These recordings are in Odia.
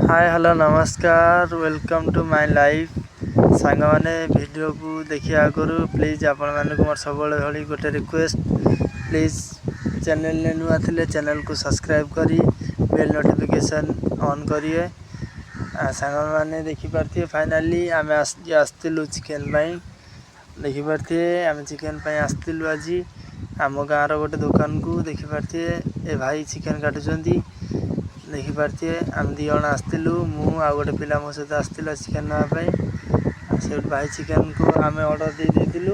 ହାଏ, ହ୍ୟାଲୋ, ନମସ୍କାର, welcome to my life. ସାଙ୍ଗମାନେ, ଭିଡ଼ିଓକୁ ଦେଖିବା ଆଗରୁ ପ୍ଲିଜ୍ ଆପଣମାନଙ୍କୁ ମୋର ସବୁବେଳେ ଭଳି ଗୋଟେ ରିକ୍ୱେଷ୍ଟ, ପ୍ଲିଜ୍ ଚ୍ୟାନେଲରେ ନୂଆ ଥିଲେ ଚ୍ୟାନେଲକୁ ସବସ୍କ୍ରାଇବ୍ କରି ବେଲ୍ ନୋଟିଫିକେସନ୍ ଅନ୍ କରିବେ। ସାଙ୍ଗମାନେ, ଦେଖିପାରୁଥିବେ, ଫାଇନାଲି ଆମେ ଆସିଥିଲୁ ଚିକେନ୍ ପାଇଁ। ଦେଖିପାରୁଥିବେ, ଆମେ ଚିକେନ୍ ପାଇଁ ଆସିଥିଲୁ ଆଜି ଆମ ଗାଁର ଗୋଟେ ଦୋକାନକୁ। ଦେଖିପାରୁଥିବେ, ଏ ଭାଇ ଚିକେନ୍ କାଟୁଛନ୍ତି। ଦେଖିପାରୁଥିବେ, ଆମେ 2 ଜଣ ଆସିଥିଲୁ, ମୁଁ ଆଉ ଗୋଟେ ପିଲା ମୋ ସହିତ ଆସିଥିଲା ଚିକେନ୍ ନେବା ପାଇଁ। ସେଇଠୁ ଭାଇ ଚିକେନ୍କୁ ଆମେ ଅର୍ଡ଼ର ଦେଇ ଦେଇଥିଲୁ।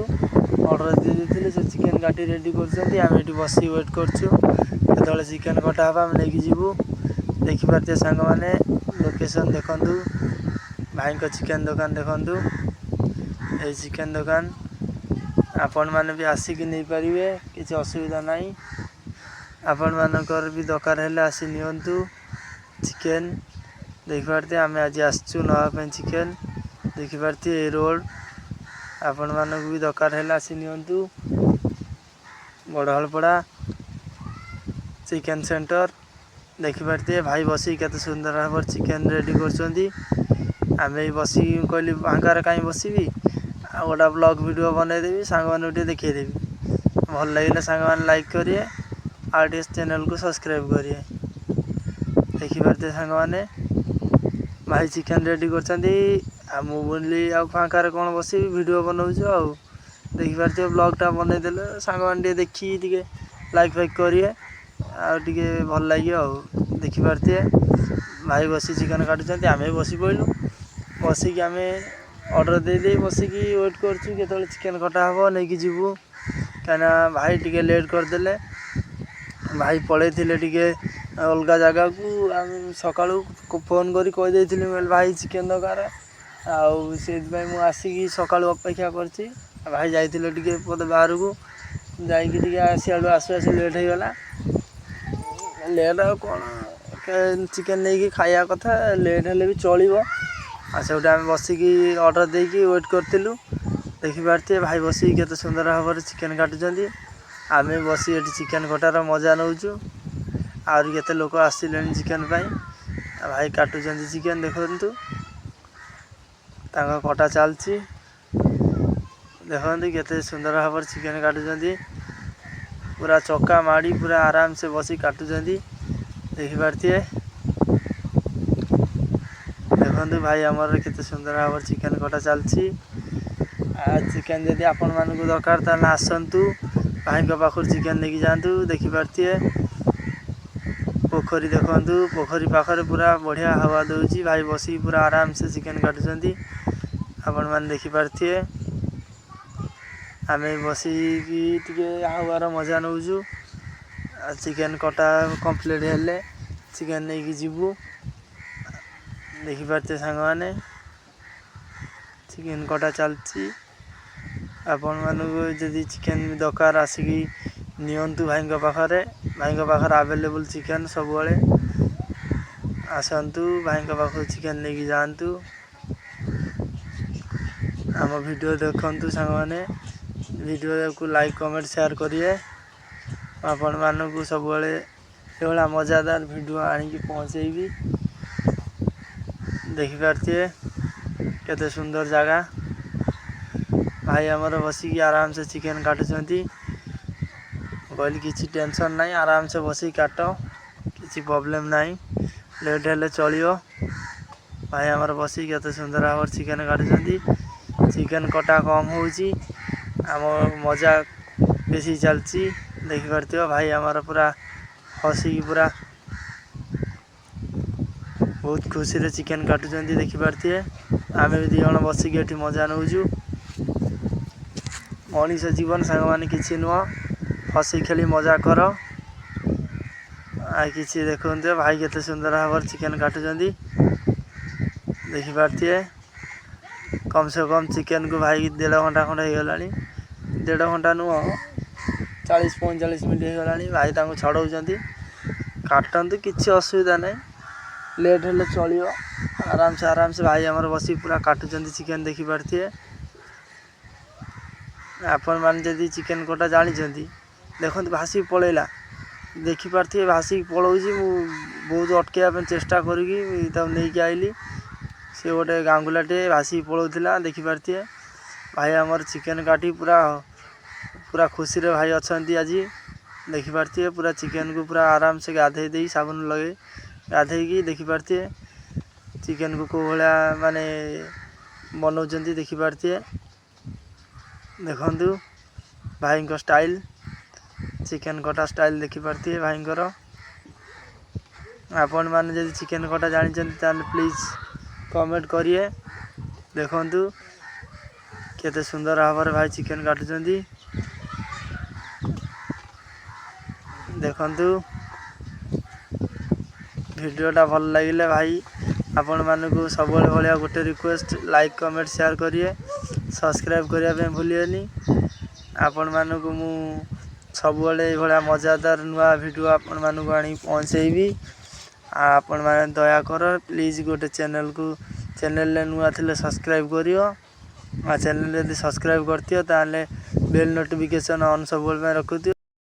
ଅର୍ଡ଼ର ଦେଇ ଦେଇଥିଲୁ, ସେ ଚିକେନ୍ କାଟି ରେଡ଼ି କରୁଛନ୍ତି। ଆମେ ଏଠି ବସିକି ୱେଟ୍ କରୁଛୁ, କେତେବେଳେ ଚିକେନ୍ କଟା ହେବ, ଆମେ ନେଇକି ଯିବୁ। ଦେଖିପାରୁଥିବେ ସାଙ୍ଗମାନେ, ଲୋକେସନ୍ ଦେଖନ୍ତୁ, ଭାଇଙ୍କ ଚିକେନ୍ ଦୋକାନ ଦେଖନ୍ତୁ। ଏଇ ଚିକେନ୍ ଦୋକାନ, ଆପଣମାନେ ବି ଆସିକି ନେଇପାରିବେ, କିଛି ଅସୁବିଧା ନାହିଁ। ଆପଣମାନଙ୍କର ବି ଦରକାର ହେଲେ ଆସି ନିଅନ୍ତୁ ଚିକେନ୍। ଦେଖିପାରୁଥିବେ, ଆମେ ଆଜି ଆସିଛୁ ନେବା ପାଇଁ ଚିକେନ୍। ଦେଖିପାରୁଥିବେ, ଏ ରୋଡ଼, ଆପଣମାନଙ୍କୁ ବି ଦରକାର ହେଲେ ଆସି ନିଅନ୍ତୁ। ବଡ଼ହଳପଡ଼ା ଚିକେନ୍ ସେଣ୍ଟର। ଦେଖିପାରୁଥିବେ, ଭାଇ ବସିକି କେତେ ସୁନ୍ଦର ଭାବରେ ଚିକେନ୍ ରେଡ଼ି କରୁଛନ୍ତି। ଆମେ ବି ବସିକି କହିଲି, ଫାଙ୍କାରେ କାହିଁ ବସିବି, ଆଉ ଗୋଟେ ବ୍ଲଗ୍ ଭିଡ଼ିଓ ବନେଇଦେବି, ସାଙ୍ଗମାନଙ୍କୁ ଟିକେ ଦେଖେଇଦେବି। ଭଲ ଲାଗିଲେ ସାଙ୍ଗମାନେ ଲାଇକ୍ କରିବେ ଆଉ ଟିକେ ଚ୍ୟାନେଲକୁ ସବସ୍କ୍ରାଇବ୍ କରିବେ। ଦେଖିପାରୁଥିବେ ସାଙ୍ଗମାନେ, ଭାଇ ଚିକେନ୍ ରେଡ଼ି କରୁଛନ୍ତି। ଆଉ ମୁଁ ବୋଲି ଆଉ ଫାଙ୍କାରେ କ'ଣ ବସିବି, ଭିଡ଼ିଓ ବନଉଛୁ। ଆଉ ଦେଖିପାରୁଥିବେ, ବ୍ଲଗ୍ଟା ବନେଇଦେଲେ ସାଙ୍ଗମାନେ ଟିକେ ଦେଖିକି ଟିକେ ଲାଇକ୍ ଫାଇକ୍ କରିବେ ଆଉ ଟିକେ ଭଲ ଲାଗିବ। ଆଉ ଦେଖିପାରୁଥିବେ, ଭାଇ ବସି ଚିକେନ୍ କାଟୁଛନ୍ତି, ଆମେ ବି ବସି ପଡ଼ିଲୁ। ବସିକି ଆମେ ଅର୍ଡ଼ର ଦେଇଦେଇ ବସିକି ୱେଟ୍ କରୁଛୁ, କେତେବେଳେ ଚିକେନ୍ କଟା ହେବ, ନେଇକି ଯିବୁ। କାହିଁକିନା ଭାଇ ଟିକେ ଲେଟ୍ କରିଦେଲେ। ଭାଇ ପଳେଇଥିଲେ ଟିକେ ଅଲଗା ଜାଗାକୁ। ଆମେ ସକାଳୁ ଫୋନ୍ କରି କହିଦେଇଥିଲି, ମୁଁ କହିଲି, ଭାଇ, ଚିକେନ୍ ଦରକାର। ଆଉ ସେଇଥିପାଇଁ ମୁଁ ଆସିକି ସକାଳୁ ଅପେକ୍ଷା କରିଛି। ଭାଇ ଯାଇଥିଲେ ଟିକେ ବୋଧେ ବାହାରକୁ, ଯାଇକି ଟିକେ ସିଆଡ଼ୁ ଆସୁ ଆସୁ ଲେଟ୍ ହେଇଗଲା। ଲେଟ୍ ଆଉ କ'ଣ, ଚିକେନ୍ ନେଇକି ଖାଇବା କଥା, ଲେଟ୍ ହେଲେ ବି ଚଳିବ। ଆଉ ସେଇଠୁ ଆମେ ବସିକି ଅର୍ଡ଼ର ଦେଇକି ୱେଟ୍ କରିଥିଲୁ। ଦେଖିପାରୁଥିବେ, ଭାଇ ବସିକି କେତେ ସୁନ୍ଦର ଭାବରେ ଚିକେନ୍ କାଟୁଛନ୍ତି। ଆମେ ବସି ଏଠି ଚିକେନ୍ କଟାର ମଜା ନେଉଛୁ। ଆହୁରି କେତେ ଲୋକ ଆସିଲେଣି ଚିକେନ୍ ପାଇଁ। ଆଉ ଭାଇ କାଟୁଛନ୍ତି ଚିକେନ୍, ଦେଖନ୍ତୁ, ତାଙ୍କ କଟା ଚାଲିଛି। ଦେଖନ୍ତୁ, କେତେ ସୁନ୍ଦର ଭାବରେ ଚିକେନ୍ କାଟୁଛନ୍ତି। ପୁରା ଚକା ମାଡ଼ି ପୁରା ଆରାମସେ ବସି କାଟୁଛନ୍ତି। ଦେଖିପାରୁଥିବେ, ଦେଖନ୍ତୁ, ଭାଇ ଆମର କେତେ ସୁନ୍ଦର ଭାବରେ ଚିକେନ୍ କଟା ଚାଲିଛି। ଆଉ ଚିକେନ୍ ଯଦି ଆପଣମାନଙ୍କୁ ଦରକାର, ତାହେଲେ ଆସନ୍ତୁ, ଭାଇଙ୍କ ପାଖରୁ ଚିକେନ୍ ନେଇକି ଯାଆନ୍ତୁ। ଦେଖିପାରୁଥିବେ, ପୋଖରୀ ଦେଖନ୍ତୁ, ପୋଖରୀ ପାଖରେ ପୁରା ବଢ଼ିଆ ହାୱା ଦେଉଛି। ଭାଇ ବସିକି ପୁରା ଆରାମସେ ଚିକେନ୍ କାଟୁଛନ୍ତି, ଆପଣମାନେ ଦେଖିପାରୁଥିବେ। ଆମେ ବସିକି ଟିକେ ହାୱାର ମଜା ନେଉଛୁ। ଆଉ ଚିକେନ୍ କଟା କମ୍ପ୍ଲିଟ୍ ହେଲେ ଚିକେନ୍ ନେଇକି ଯିବୁ। ଦେଖିପାରୁଥିବେ ସାଙ୍ଗମାନେ, ଚିକେନ୍ କଟା ଚାଲିଛି। ଆପଣମାନଙ୍କୁ ଯଦି ଚିକେନ୍ ଦରକାର, ଆସିକି ନିଅନ୍ତୁ ଭାଇଙ୍କ ପାଖରେ। ଭାଇଙ୍କ ପାଖରେ ଆଭେଲେବୁଲ୍ ଚିକେନ୍ ସବୁବେଳେ। ଆସନ୍ତୁ, ଭାଇଙ୍କ ପାଖରୁ ଚିକେନ୍ ନେଇକି ଯାଆନ୍ତୁ। ଆମ ଭିଡ଼ିଓ ଦେଖନ୍ତୁ ସାଙ୍ଗମାନେ, ଭିଡ଼ିଓକୁ ଲାଇକ୍, କମେଣ୍ଟ, ସେୟାର କରିବେ। ଆପଣମାନଙ୍କୁ ସବୁବେଳେ ଏଭଳିଆ ମଜାଦାର ଭିଡ଼ିଓ ଆଣିକି ପହଞ୍ଚେଇବି। ଦେଖିପାରୁଥିବେ, କେତେ ସୁନ୍ଦର ଜାଗା। ଭାଇ ଆମର ବସିକି ଆରାମସେ ଚିକେନ୍ କାଟୁଛନ୍ତି। କହିଲି, କିଛି ଟେନସନ୍ ନାହିଁ, ଆରାମସେ ବସିକି କାଟ, କିଛି ପ୍ରୋବ୍ଲେମ୍ ନାହିଁ, ଲେଟ୍ ହେଲେ ଚଳିବ। ଭାଇ ଆମର ବସିକି କେତେ ସୁନ୍ଦର ଭାବରେ ଚିକେନ୍ କାଟୁଛନ୍ତି। ଚିକେନ୍ କଟା କମ୍ ହେଉଛି, ଆମ ମଜା ବେଶୀ ଚାଲିଛି। ଦେଖିପାରୁଥିବ, ଭାଇ ଆମର ପୁରା ହସିକି ପୁରା ବହୁତ ଖୁସିରେ ଚିକେନ୍ କାଟୁଛନ୍ତି। ଦେଖିପାରୁଥିବେ, ଆମେ ବି 2 ଜଣ ବସିକି ଏଠି ମଜା ନେଉଛୁ। ମଣିଷ ଜୀବନ ସାଙ୍ଗମାନେ କିଛି ନୁହଁ, ହସି ଖେଳି ମଜା କର ଆଉ କିଛି। ଦେଖନ୍ତୁ, ଭାଇ କେତେ ସୁନ୍ଦର ଭାବରେ ଚିକେନ୍ କାଟୁଛନ୍ତି। ଦେଖିପାରୁଥିବେ, କମ୍ ସେ କମ୍ ଚିକେନ୍କୁ ଭାଇ ଦେଢ଼ ଘଣ୍ଟା ଖଣ୍ଡେ ହେଇଗଲାଣି। ଦେଢ଼ ଘଣ୍ଟା ନୁହଁ, 40-45 ମିନିଟ୍ ହେଇଗଲାଣି। ଭାଇ ତାଙ୍କୁ ଛଡ଼ଉଛନ୍ତି। କାଟନ୍ତୁ, କିଛି ଅସୁବିଧା ନାହିଁ, ଲେଟ୍ ହେଲେ ଚଳିବ। ଆରାମସେ ଆରାମସେ ଭାଇ ଆମର ବସିକି ପୁରା କାଟୁଛନ୍ତି ଚିକେନ୍। ଦେଖିପାରୁଥିବେ, ଆପଣମାନେ ଯଦି ଚିକେନ୍ କଟା ଜାଣିଛନ୍ତି, ଦେଖନ୍ତୁ, ଭାସିକି ପଳେଇଲା। ଦେଖିପାରୁଥିବେ, ଭାସିକି ପଳଉଛି। ମୁଁ ବହୁତ ଅଟକେଇବା ପାଇଁ ଚେଷ୍ଟା କରିକି ତାକୁ ନେଇକି ଆଇଲି। ସେ ଗୋଟେ ଗାଙ୍ଗୁଲାଟେ ଭାସିକି ପଳଉଥିଲା। ଦେଖିପାରୁଥିବେ, ଭାଇ ଆମର ଚିକେନ୍ କାଟି ପୁରା ପୁରା ଖୁସିରେ ଭାଇ ଅଛନ୍ତି ଆଜି। ଦେଖିପାରୁଥିବେ, ପୁରା ଚିକେନ୍କୁ ପୁରା ଆରାମସେ ଗାଧେଇ ଦେଇ, ସାବୁନ ଲଗେଇ ଗାଧେଇକି, ଦେଖିପାରୁଥିବେ ଚିକେନ୍କୁ କେଉଁ ଭଳିଆ ମାନେ ବନଉଛନ୍ତି। ଦେଖିପାରୁଥିବେ, ଦେଖନ୍ତୁ ଭାଇଙ୍କ ଷ୍ଟାଇଲ୍, ଚିକେନ୍ କଟା ଷ୍ଟାଇଲ୍ ଦେଖିପାରୁଥିବେ ଭାଇଙ୍କର। ଆପଣମାନେ ଯଦି ଚିକେନ୍ କଟା ଜାଣିଛନ୍ତି, ତାହେଲେ ପ୍ଲିଜ୍ କମେଣ୍ଟ କରିବେ। ଦେଖନ୍ତୁ କେତେ ସୁନ୍ଦର ଭାବରେ ଭାଇ ଚିକେନ୍ କାଟୁଛନ୍ତି। ଦେଖନ୍ତୁ, ଭିଡ଼ିଓଟା ଭଲ ଲାଗିଲେ ଭାଇ ଆପଣମାନଙ୍କୁ ସବୁବେଳେ ଭଳିଆ ଗୋଟେ ରିକ୍ୱେଷ୍ଟ, ଲାଇକ୍, କମେଣ୍ଟ, ସେୟାର କରିବେ। ସବସ୍କ୍ରାଇବ୍ କରିବା ପାଇଁ ଭୁଲିବେନି। ଆପଣମାନଙ୍କୁ ମୁଁ ସବୁବେଳେ ଏଇଭଳିଆ ମଜାଦାର ନୂଆ ଭିଡ଼ିଓ ଆପଣମାନଙ୍କୁ ଆଣିକି ପହଞ୍ଚେଇବି। ଆଉ ଆପଣମାନେ ଦୟା କର, ପ୍ଲିଜ୍ ଗୋଟେ ଚ୍ୟାନେଲ୍କୁ, ଚ୍ୟାନେଲ୍ରେ ନୂଆ ଥିଲେ ସବସ୍କ୍ରାଇବ୍ କରିବ। ଆଉ ଚ୍ୟାନେଲ୍ ଯଦି ସବସ୍କ୍ରାଇବ୍ କରିଥିବ, ତାହେଲେ ବେଲ୍ ନୋଟିଫିକେସନ୍ ଅନ୍ ସବୁବେଳେ ପାଇଁ ରଖୁଥିବ।